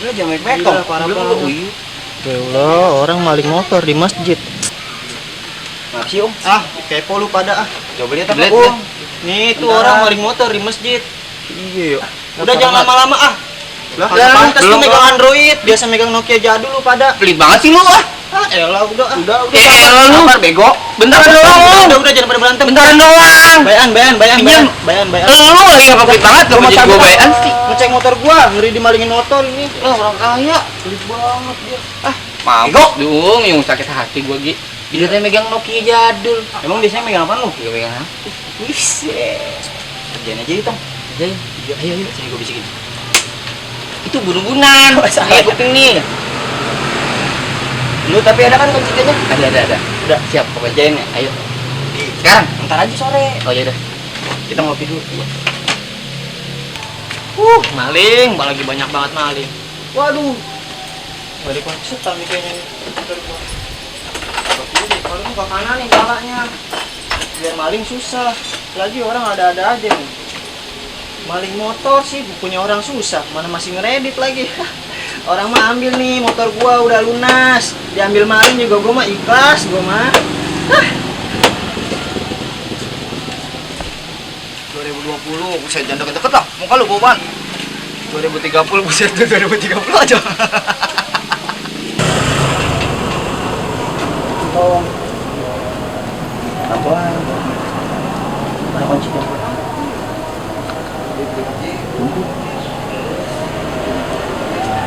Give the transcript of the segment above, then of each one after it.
Udah jangan baik-baik dong. Parah-parah. Ya Allah, orang maling motor di masjid. Maaf sih Om. Kepo lu pada ah. Coba lihat apa Lihat, Om. lihat. Nih, itu Bentar. orang maling motor di masjid. Iya yuk. Udah jangan lama-lama ah. Lah, Pantas lu belum megang kok. Android, biasa megang Nokia jadul lu pada. Pelit banget sih lu ah. Elah udah. Elah lu. Sabar bego. Bentaran doang. Udah jangan pada berantem. Bentaran doang. Bayan. Pinjam. Lu lagi ngapa pelit banget lu jadi gua bayan sih. Ngecek motor gua, ngeri dimalingin motor ini. Orang kaya, pelit banget dia. Mabok dong, yang sakit hati gua Gi. Dia megang Nokia jadul. Emang biasanya megang apa lu? Gak megang apa? Wiset. Kerjain aja itu. Ayo, ayo, sini gua bisikin. Itu bunuh-bunan. Nih kuping nih. Lu tapi ada kan kuncinya? Ada. Udah, Siap, kau kerjain ya. Ayo. Sekarang. Ntar aja sore. Oh ya udah. Kita ngopi dulu. Maling, lagi banyak banget maling. Waduh. Gak ada konsetan nih kayaknya nih. Kalau ke kanan nih palanya. Biar maling susah. Lagi orang ada-ada aja nih. Maling motor sih punya orang susah. Mana masih ngeredit lagi. Orang mah ambil nih motor gua udah lunas. Diambil maling juga gua mah ikhlas gua mah. 2020, buset jangan deket-deket lah. Muka lu bawaan. 2030, buset 2030 aja. Tolong. Apaan? Mana kuncinya?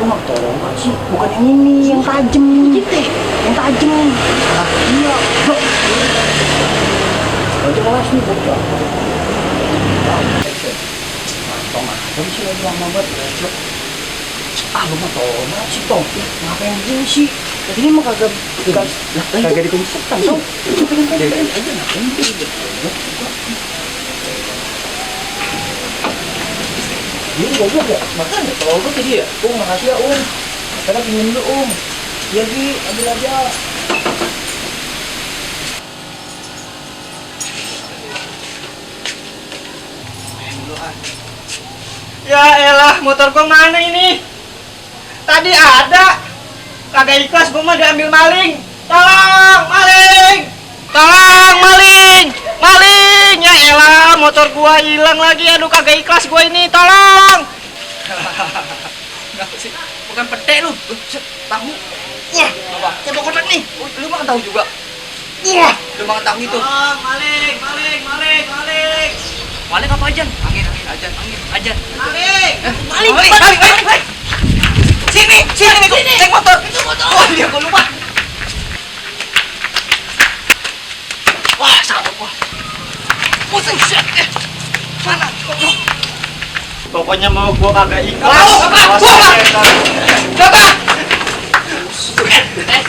Lu mau tolong apa sih? Bukan yang ini, yang tajam. Yang tajam. Iya. Itu kelas nih, bocah. Tong, tapi sih lagi lama banget. Lu mau tolong apa sih, Tong? Ngapain begini sih? Ini mah kagak dikonsultan, Tong. Pengen aja ngapain begini. Dia goblok ya? Makanya kalau lu tadi ya, makasih ya karena pinjem dulu ya Gi, ambil aja. Ya elah, motor gua mana ini? Tadi ada. Kagak ikhlas gua mah diambil maling. Tolong, maling! Tolong, maling! Maling! Ya elah, motor gua hilang lagi. Aduh, kagak ikhlas gua ini. Tolong! Kenapa sih? Bukan pete lu. Tahu. Wah, apa? Kotak-kotak nih. Lu mah tahu juga. Wah, lu mah tahu itu. Maling! Maling apa ajan? Angin, ajan. Maling! Maling. Sini, naik motor. Itu motor. Oh, dia gua lupa. Wah, sakit wah. Pusing shit. Mana? Pokoknya mau gua kagak ikhlas.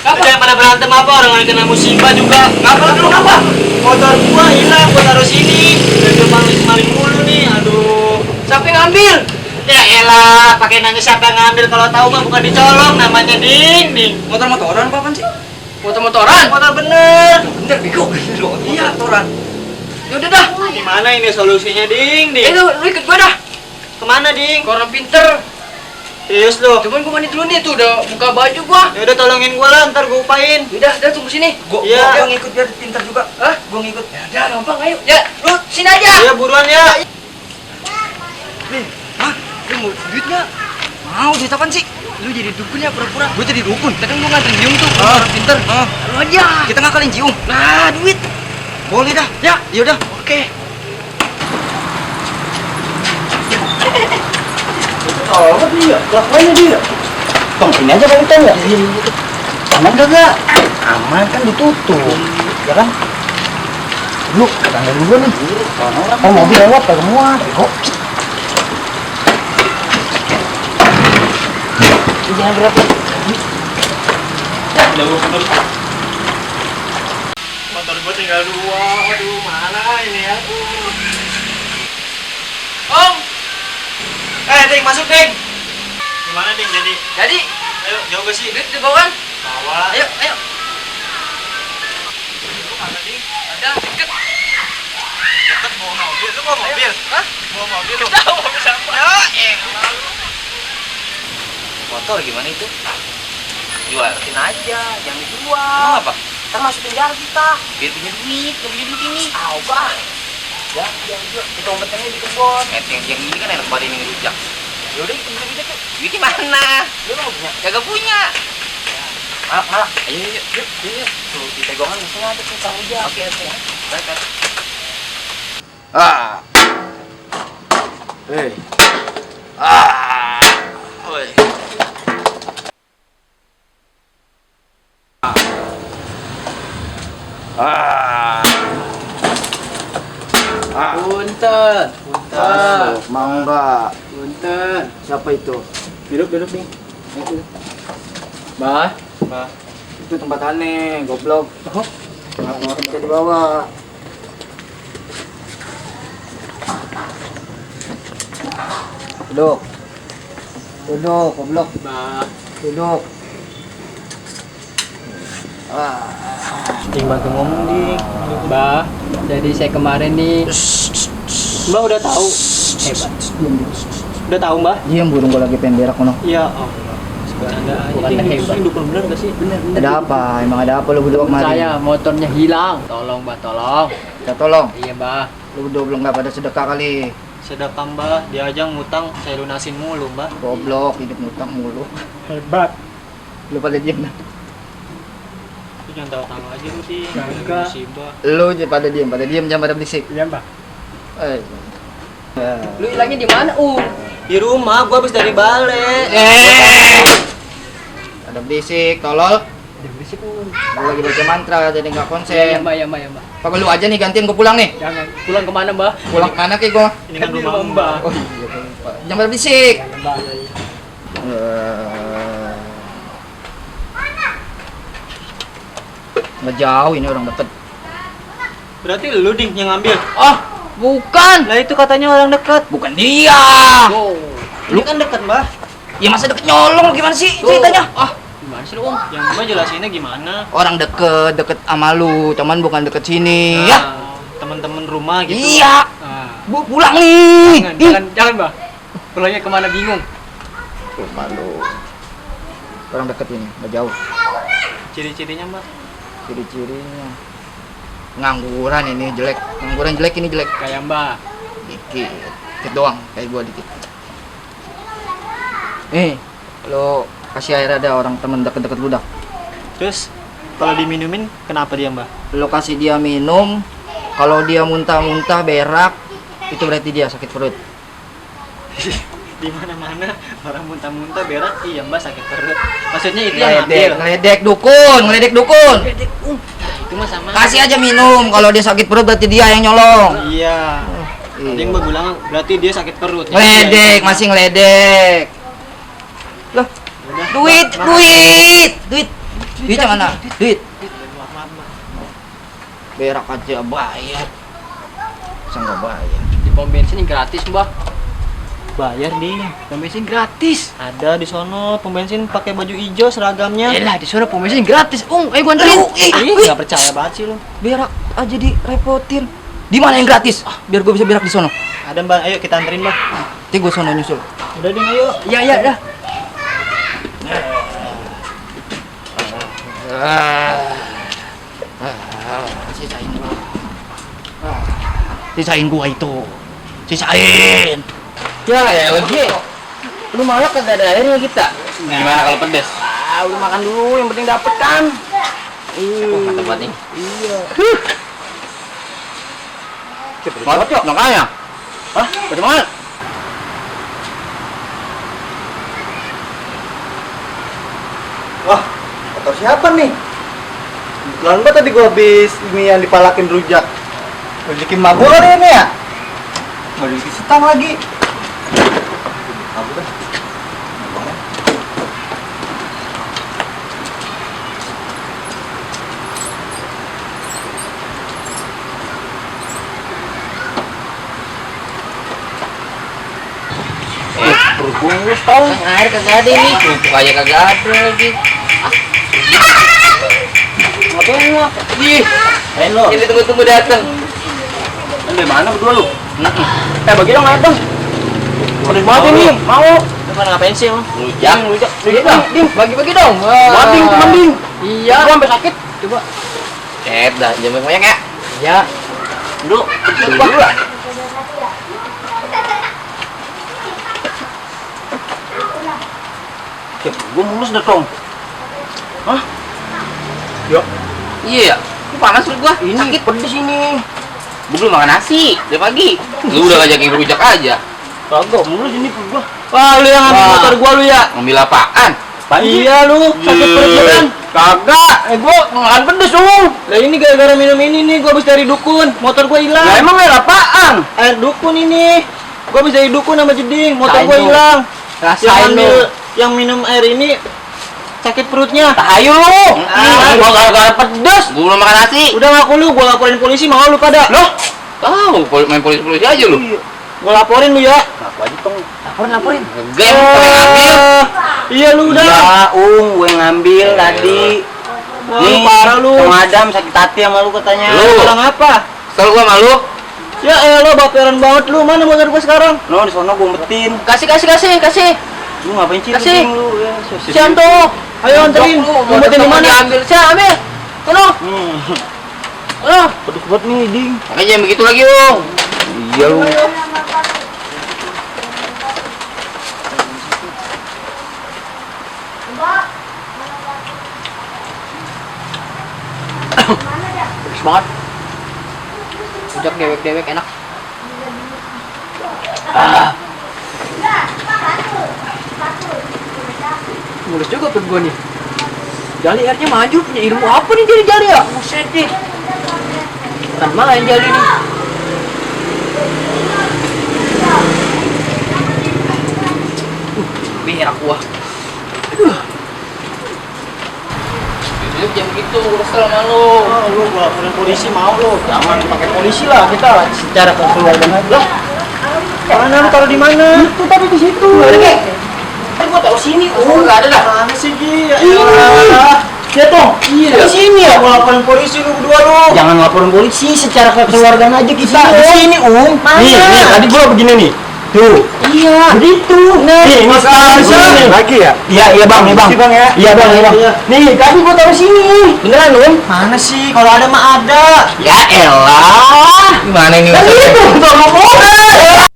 Jangan pada berantem apa, orang lagi kena musibah juga. Ngapa? Motor gua hilang, gua taruh sini. Udah maling mulu nih, aduh. Siapa yang ngambil? Ya elah, pakai nanya siapa yang ngambil, kalau tahu mah bukan dicolong, namanya ding. Motor-motoran apa apaan sih? Motor-motoran? Motor bener. Bener, bego. Iya, motoran. Ya udah dah. Gimana ini solusinya ding? Lu ikut gua dah. Kemana ding? Kau orang pinter. Serius lu? Cuman gua mandi dulu nih tuh, udah buka baju gua. Ya udah tolongin gua lah, ntar gua upain. Udah tunggu sini. Gua ngikut biar pinter juga. Hah? Gua ngikut. Ya udah, gampang ayo. Ya, lu sini aja. Ya buruan ya. Nih, lu mau duit nggak? Mau duit apaan sih? Lu jadi dukun ya pura-pura. Gua jadi dukun. Tadi gua nganterin Jiung tuh, orang pinter. Lu aja. Kita ngakalin Jiung. Nah, duit. Boleh dah. Ya, yaudah. Oke. Oh, dia. Kelakuannya dia. Tong, ini aja Bang Tong ya. Aman kagak? Aman kan ditutup. Ya kan? Lu, tanggal dulu nih. Oh, mobil lewat kagak muat. Kok? Jangan berat. Ya, udah motor gua tinggal 2. Aduh, mana ini ya? Om. Ding, masuk, Ding. Gimana, Ding? Jadi? Ayo, jauh ke sini. Duit dibawa kan? Bawa. Ayo. Lu mana, Ding? Ada, deket. Deket bawa mobil. Lu bawa mobil? Hah? Bawa mobil lu? Tahu mobil siapa? Ya, lalu. Motor motor gimana itu? Jualin aja, jangan dijual. Emang apa? Ntar masuk penjara kita. Biar punya duit, nggak punya duit ini. Tahu bah. Ya, kita umpetnya di kebun. Yang ini kan enak banget ini ngerujak. Yaudah, kita beli duitnya tuh. Duit mana? Lu nggak punya? Kagak punya. Malah. Ayo, yuk. Tuh, di tegongan mesinnya ada tuh, tahu aja. Oke. Baik. Hei. Oi. Punten. Mangga. Punten. Siapa itu? Duduk nih. Itu. Bah. Itu tempat aneh, goblok. Oh. Kenapa bisa dibawa? Duduk. Duduk, goblok. Bah. Duduk. Ding bantu ngomong ding. Bah, jadi saya kemarin nih. Mbak udah tahu. Hebat. Udah tahu Mbak? Diam, burung gua lagi pengen berak kono. Iya. Oh. Bercanda. Bukan hebat. Dukun bener gak sih? Bener. Ada apa? Emang ada apa lu berdua kemarin? Saya motornya hilang. Tolong Mbak, tolong. Kita tolong. Iya Mbak. Lu berdua belum nggak pada sedekah kali. Sedekah Mbak, dia aja ngutang, saya lunasin mulu Mbak. Goblok, hidup ngutang mulu. Hebat. Lu pada diam dah. Lu jangan tahu-tahu aja lu sih. Kagak. Musibah. Lu pada diam, jangan pada berisik. Iya, Mbak. Lu hilangnya di mana, Di rumah, gua habis dari balik. Ada berisik, tolol. Udah berisik, Gua lagi baca mantra jadi nggak konsen. Ya Mbak. Apa lu aja nih gantiin gua pulang nih? Jangan. Pulang kemana Mbak? Pulang mana kayak gua? Ini kan rumah Mbak. Oh iya, lupa. Jangan pada berisik. Jangan, Mbak. Nggak jauh ini orang deket. Berarti lu ding yang ngambil. Oh, bukan. Lah itu katanya orang dekat. Bukan dia. Lu kan dekat Mbak. Ya masa deket nyolong gimana sih ceritanya? Gimana sih lu Yang Mbak jelasinnya gimana? Orang deket sama lu, cuman bukan deket sini. Ya. Teman-teman rumah gitu. Iya. Ah. Gua pulang nih. Jangan, Mbak. Pulangnya kemana bingung. Malu. Orang deket ini, nggak jauh. Ciri-cirinya Mbak. Ciri-cirinya ngangguran ini jelek. Ngangguran jelek ini jelek. Kayak Mbak. Dikit doang, kayak gua dikit. Lo kasih air ada orang temen deket-deket lu dah. Terus kalau diminumin kenapa dia Mbak? Lo kasih dia minum, kalau dia muntah-muntah berak, itu berarti dia sakit perut. Di mana-mana orang muntah-muntah berak, iya Mbak sakit perut. Maksudnya itu yang ngambil. Ngeledek dukun. Itu mah sama. Kasih aja minum, kalau dia sakit perut berarti dia yang nyolong. Iya. Tadi yang Mbak bilang berarti dia sakit perut. Ngeledek, masih ngeledek. Loh, duit. Duitnya mana? Duit. Berak aja bayar. Masa nggak bayar? Di pom bensin ini gratis, Mbak. Bayar nih. Pom bensin gratis. Ada di sono pom bensin pakai baju hijau seragamnya. Yalah, di sana pom bensin gratis. Ayo gua anterin. Nggak percaya banget sih lu. Berak aja direpotin. Di mana yang gratis? Biar gue bisa berak di sono. Ada Mbak, ayo kita anterin Mbak. Nanti gue sono nyusul. Udah deh ayo. Iya, dah. Sisain gua. Sisain gua itu. Sisain. Ya lagi. Lu malah kagak ada airnya kita. Gimana kalau pedes? Lu makan dulu, yang penting dapet kan. Mantap banget nih. Iya. Cocok, makanya. Hah? Bagaimana? Wah, motor siapa nih? Kebetulan Mbak tadi gua habis ini yang dipalakin rujak. Rezeki mabuk kali ini ya? Nggak rezeki setang lagi. Mabuk dah. Berbungkus tau. Air kagak ada ini. Kerupuk aja kagak ada lagi. Ngapain lu? Ih, Halo. ini tunggu-tunggu datang. Dari mana berdua lu? Bagi dong air dong. Pedes banget ini. Mau. Lu pada ngapain sih lu? Rujak. Rujak. Iya dong, Ding, bagi-bagi dong. Mending, mending. Iya. Gua sampai sakit. Coba. Dah, jangan banyak ya. Ya. Dulu. Dulu lah. Gua mulus dah, Tong. Hah? Iya, ini panas perut gua. Ini Sakit. pedes ini. Gua belum makan nasi dari pagi. Lu udah ngajakin rujak aja. Kagak, mulus ini perut gua. Wah, lu yang ngambil Wah. motor gua lu ya. Ngambil apaan? Iya lu, sakit perut lu kan? Kagak, gua makan pedes lu. Lah ini gara-gara minum ini nih, gua habis dari dukun, motor gua hilang. Lah emang air apaan? Air dukun ini. Gua habis dari dukun sama jeding, motor Rasain gua lu. hilang. Rasain lu. Yang minum air ini sakit perutnya. Tahayu lu. Gua gara-gara pedes. Gua belum makan nasi. Udah ngaku lu, gua laporin polisi, mau lu pada. Loh, Tahu, main polisi aja lu. gua laporin lu ya. Laporin. Game pengen ngambil. Iya lu udah. Ya, gue ngambil tadi. Wah, lu parah lu. Kang Adam sakit hati sama lu katanya. Lu. Bilang apa? Kesel gua malu. Ya elah baperan banget lu. Mana motor gua sekarang? No, di sono gue umpetin. Kasih. Lu ngapain sih? Kasih. Lu ya, sosial. Sianto. Ayo anterin. Ngumpetin di mana? Ambil. Siapa ambil? Sono. Sono. Pedes banget nih, Ding. Makanya jangan begitu lagi, Ung. Iya lu. Pedes banget. Rujak dewek-dewek enak. Mulus juga perut gua nih. Jali airnya maju, punya ilmu apa nih jadi Jali ya? Buset deh. Bukan main Jali nih. Berak gua. Lu jangan begitu, gua kesel sama lu. Oh, lu gua laporin polisi mau lu. Jangan pakai polisi lah, kita secara kekeluargaan aja. Mana lu taruh di mana? Itu tadi di situ. Kan gua taruh sini. Oh, enggak ada dah. Mana sih Gi? Iya. Ya Tong, di sini ya gua laporin polisi lu berdua lu. Jangan laporin polisi, secara kekeluargaan aja kita. Di sini, Mana? Nih, tadi gua begini nih. Tuh. Iya. Begitu. Nih, ini sekarang sini. Lagi ya? Iya, Bang, nih, Bang. Bang ya. Iya, Bang, iya, Bang. Iya. Nih, tadi gua taruh sini. Beneran, Om? Mana sih? Kalau ada mah ada. Ya elah. Gimana ini? Kan itu, sama polres.